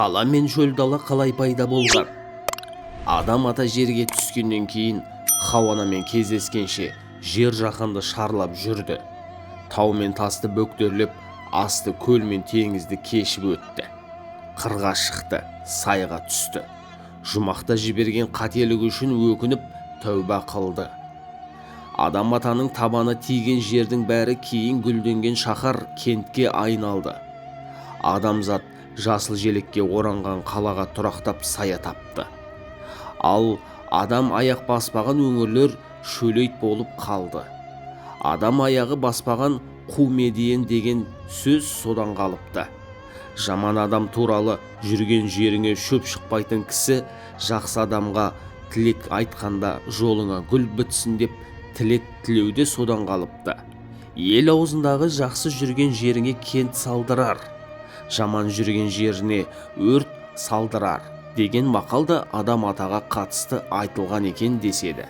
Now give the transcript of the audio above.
Қала мен шөл дала қалай пайда болған? Адам ата жерге түскеннен кейін Хауанамен кездескенше жер жаһанды шарлап жүрді. Тау мен тасты бөктерлеп, асты көл мен теңізді кешіп өтті. Қырға шықты, сайға түсті. Жұмақта жіберген қателігі үшін өкініп, тәуба қылды. Адам атаның табаны тиген жердің бәрі кейін гүлденген шаһар, кентке айналды. Адамзат жасыл желекке оранған қалаға тұрақтап, сая тапты. Ал адам аяқ баспаған өңірлер шөлейт болып қалды. Адам аяғы баспаған қу медиен деген сөз содан қалыпты. Жаман адам туралы жүрген жеріңе шөп шықпайтын кісі, жақсы адамға тілек айтқанда жолыңа гүл бітсін деп тілек тілеуде содан қалыпты. Ел аузындағы жақсы жүрген жеріңе кент салдырар, жаман жүрген жеріне өрт салдырар деген мақал да адам атаға қатысты айтылған екен деседі.